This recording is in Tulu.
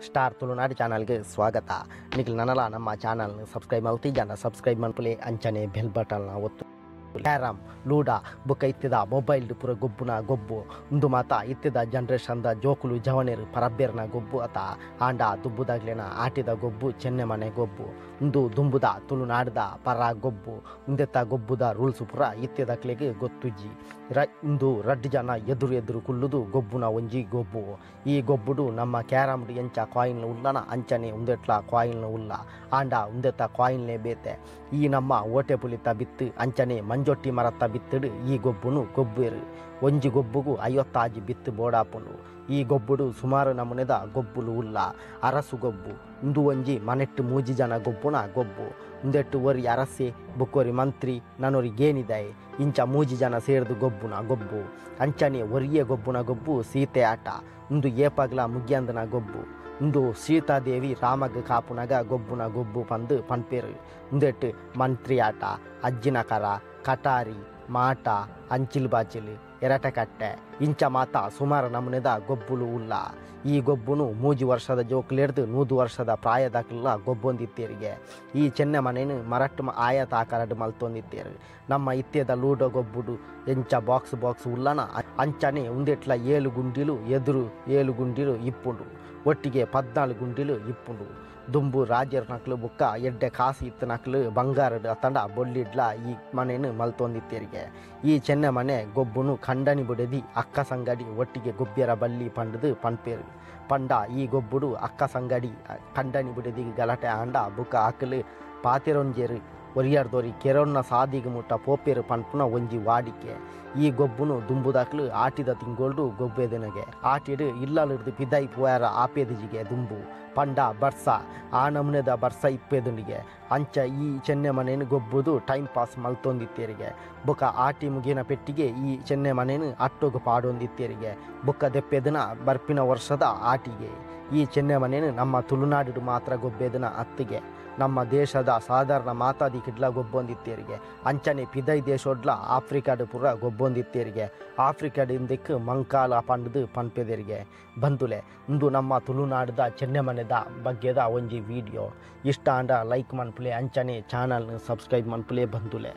ಸ್ಟಾರ್ ತುಳುನಾಡು ಚಾನಲ್ಗೆ ಸ್ವಾಗತ. ನಿಖಿಲ್ ನನಲ ನಮ್ಮ ಚಾನಲ್ ಸಬ್ಸ್ಕ್ರೈಬ್ ಮಲ್ತಿಜಾಂಡ ಸಬ್ಸ್ಕ್ರೈಬ್ ಮನ್ಪುಲೆ, ಅಂಚನೆ ಬೆಲ್ ಬಟನ್ ಒತ್ತು. ಕ್ಯಾರಮ್, ಲೂಡಾ ಬೊಕ್ಕ ಇತ್ತಿದ ಮೊಬೈಲ್ ಪೂರ ಗೊಬ್ಬುನ ಗೊಬ್ಬು ಉಂದು ಮಾತ ಇತ್ತಿದ ಜನರೇಷನ್ದ ಜೋಕುಲು ಜವನೆರು ಪರಬ್ಬೇರ್ನ ಗೊಬ್ಬು ಅತ. ಆಂಡ ದುಂಬುದಾಗ್ಲೇನ ಆಟಿದ ಗೊಬ್ಬು ಚೆನ್ನೆ ಮನೆ ಗೊಬ್ಬು ಉಂದು ದುಂಬುದ ತುಳುನಾಡ್ದ ಪರ ಗೊಬ್ಬು. ಉಂದೆತ್ತ ಗೊಬ್ಬುದ ರೂಲ್ಸ್ ಪೂರ ಇತ್ತಿದಕ್ಲೆಗ್ ಗೊತ್ತುಜ್ಜಿ. ಉಂದು ರಡ್ಡ್ ಜನ ಎದುರು ಎದುರು ಕುಲ್ಲುದು ಗೊಬ್ಬುನ ಒಂಜಿ ಗೊಬ್ಬು. ಈ ಗೊಬ್ಬುಡು ನಮ್ಮ ಕ್ಯಾರಮ್ಡ್ ಎಂಚ ಕಾಯಿನ್ ಉಲ್ಲನ ಅಂಚನೆ ಉಂದೆಟ್ಲ ಕಾಯಿನ್ ಉಲ್ಲ, ಆಂಡ ಉಂದೆತ್ತ ಕಾಯಿನ್ಲೇ ಬೇತೆ. ಈ ನಮ್ಮ ಓಟೆ ಪುಲಿತ ಬಿತ್ತು ಅಂಚನೆ ಮಂಜೊಟ್ಟಿ ಮರತ್ತ ಬಿತ್ತುಡು ಈ ಗೊಬ್ಬುನು ಗೊಬ್ಬುವೆರು. ಒಂಜಿ ಗೊಬ್ಬುಗು 56 ಬಿತ್ತು ಬೋಡಾಪುಂಡು. ಈ ಗೊಬ್ಬುಡು ಸುಮಾರು ನಮೂನೆದ ಗೊಬ್ಬುಲು ಉಲ್ಲ. ಅರಸು ಗೊಬ್ಬು ಉಂದು ಒಂಜಿ ಮನೆಟ್ಟು 3 ಜನ ಗೊಬ್ಬುನ ಗೊಬ್ಬು. ಉಂದೆಟ್ಟು ಒರಿ ಅರಸೆ, ಬೊಕ್ಕೊರಿ ಮಂತ್ರಿ, ನನೊರಿ ಗೇನಿದಾಯೆ, ಇಂಚ 3 ಜನ ಸೇರ್ದು ಗೊಬ್ಬುನ ಗೊಬ್ಬು. ಅಂಚನೆ ಒರಿಯೇ ಗೊಬ್ಬುನ ಗೊಬ್ಬು ಸೀತೆ ಆಟ. ಉಂದು ಏಪಗ್ಲ ಮುಗ್ಯಂದನ ಗೊಬ್ಬು. ಉಂದು ಸೀತಾದೇವಿ ರಾಮಗ್ ಕಾಪುನಗ ಗೊಬ್ಬುನ ಗೊಬ್ಬು ಪಂದು ಪನ್ಪೇರು. ಉಂದೆಟ್ಟು ಮಂತ್ರಿ ಆಟ, ಅಜ್ಜಿನ ಕರ, ಕಟಾರಿ, ಮಾಟ, ಅಂಚಿಲ್ ಬಾಚಿಲ್, ಎರಟಕಟ್ಟೆ ಇಂಚ ಮಾತ ಸುಮಾರು ನಮೂನೆದ ಗೊಬ್ಬುಲು ಉಲ್ಲ. ಈ ಗೊಬ್ಬುನು 3 ವರ್ಷದ ಜೋಕುಲೆಡ್ದು 100 ವರ್ಷದ ಪ್ರಾಯದಾಕಲ್ಲ ಗೊಬ್ಬೊಂದಿತ್ತೇರಿಗೆ. ಈ ಚೆನ್ನೆ ಮನೆನು ಮರಟ್ಟು ಆಯತ ಆಕಾರಡ್ ಮಲ್ತೊಂದಿತ್ತೇರು. ನಮ್ಮ ಇತ್ತೆದ ಲೂಡೋ ಗೊಬ್ಬುಡು ಎಂಚ ಬಾಕ್ಸ್ ಬಾಕ್ಸ್ ಉಲ್ಲನ ಅಂಚನೆ ಉಂದೆಟ್ಲ 7 ಗುಂಡಿಲು ಎದುರು 7 ಗುಂಡಿಲು ಇಪ್ಪುಂಡು, ಒಟ್ಟಿಗೆ 14 ಗುಂಡಿಲು ಇಪ್ಪುಂಡು. ದುಂಬು ರಾಜರ ನಕ್ಲು ಬೊಕ್ಕ ಎಡ್ಡೆ ಕಾಸು ಇತ್ತ ನಕ್ಲು ಬಂಗಾರಡ್ ಅತ್ತಂಡ ಬೊಳ್ಳಿಡ್ಲ ಈ ಮನೆನು ಮಲ್ತೊಂದಿತ್ತೇರಿಗೆ. ಈ ಚೆನ್ನೆ ಮನೆ ಗೊಬ್ಬುನು ಖಂಡನಿ ಬುಡೆದಿ ಅಕ್ಕ ಸಂಗಡಿ ಒಟ್ಟಿಗೆ ಗೊಬ್ಬ್ಯರ ಬಲ್ಲಿ ಪಂಡದು ಪನ್ಪೇರು. ಪಂಡ ಈ ಗೊಬ್ಬುಡು ಅಕ್ಕ ಸಂಗಡಿ ಖಂಡನಿ ಬುಡೆದಿ ಗಲಾಟೆ ಆಂಡ ಬುಕ್ಕ ಅಕ್ಕಲು ಪಾತೆರೊಂಜೇರು ಒರಿಯಾರ್ದೊರಿ ಕೆರೊನ್ನ ಸಾದಿಗೆ ಮುಟ್ಟ ಪೋಪೇರು ಪನ್ಪುನ ಒಂಜಿ ವಾಡಿಕೆ. ಈ ಗೊಬ್ಬುನು ದುಂಬುದಾಕ್ಲು ಆಟಿದ ತಿಂಗೋಲ್ಡು ಗೊಬ್ಬೆದನಗೆ. ಆಟಿಡು ಇಲ್ಲಲಿಡ್ದು ಪಿದಾಯಿ ಪೋಯಾರ ಆಪೇದಿಜಿಗೆ ದುಂಬು ಪಂಡ ಬರ್ಸ ಆ ನಮೂನೆದ ಬರ್ಸ ಇಪ್ಪೆದುಂಡಿಗೆ. ಅಂಚ ಈ ಚೆನ್ನೆ ಮನೆನು ಗೊಬ್ಬುದು ಟೈಮ್ ಪಾಸ್ ಮಲ್ತೊಂದಿತ್ತೇರಿಗೆ. ಬೊಕ್ಕ ಆಟಿ ಮುಗಿನ ಪೆಟ್ಟಿಗೆ ಈ ಚೆನ್ನೆ ಮನೆನು ಅಟ್ಟೋಗು ಪಾಡೊಂದಿತ್ತೇರಿಗೆ. ಬೊಕ್ಕ ದೆಪ್ಪೆದನ ಬರ್ಪಿನ ವರ್ಷದ ಆಟಿಗೆ. ಈ ಚೆನ್ನೆ ಮನೆನು ನಮ್ಮ ತುಳುನಾಡು ಮಾತ್ರ ಗೊಬ್ಬೆದನ ಅತ್ತಿಗೆ, ನಮ್ಮ ದೇಶದ ಸಾಧಾರಣ ಮಾತಾದಿ ಕಿಡ್ಲ ಗೊಬ್ಬೊಂದಿತ್ತೇರಿಗೆ. ಅಂಚನೆ ಪಿದೈ ದೇಶೊಡ್ಲ ಆಫ್ರಿಕಾಡು ಪೂರ ಗೊಬ್ಬೊಂದಿತ್ತೇರಿಗೆ. ಆಫ್ರಿಕಾಡು ಇಂದಕ್ಕೆ ಮಂಕಾಲ ಪಂಡದು ಪನ್ಪೆದೆರಿಗೆ. ಬಂಧುಲೆ, ಇಂದು ನಮ್ಮ ತುಳುನಾಡದ ಚೆನ್ನೆ ಮನೆದ ಬಗ್ಗೆದ ಒಂಜಿ ವಿಡಿಯೋ. ಇಷ್ಟ ಆಂಡ ಲೈಕ್ ಮನ್ಪುಲೆ, ಅಂಚನೆ ಚಾನಲ್ ಸಬ್ಸ್ಕ್ರೈಬ್ ಮನ್ಪುಲೆ ಬಂಧುಲೆ.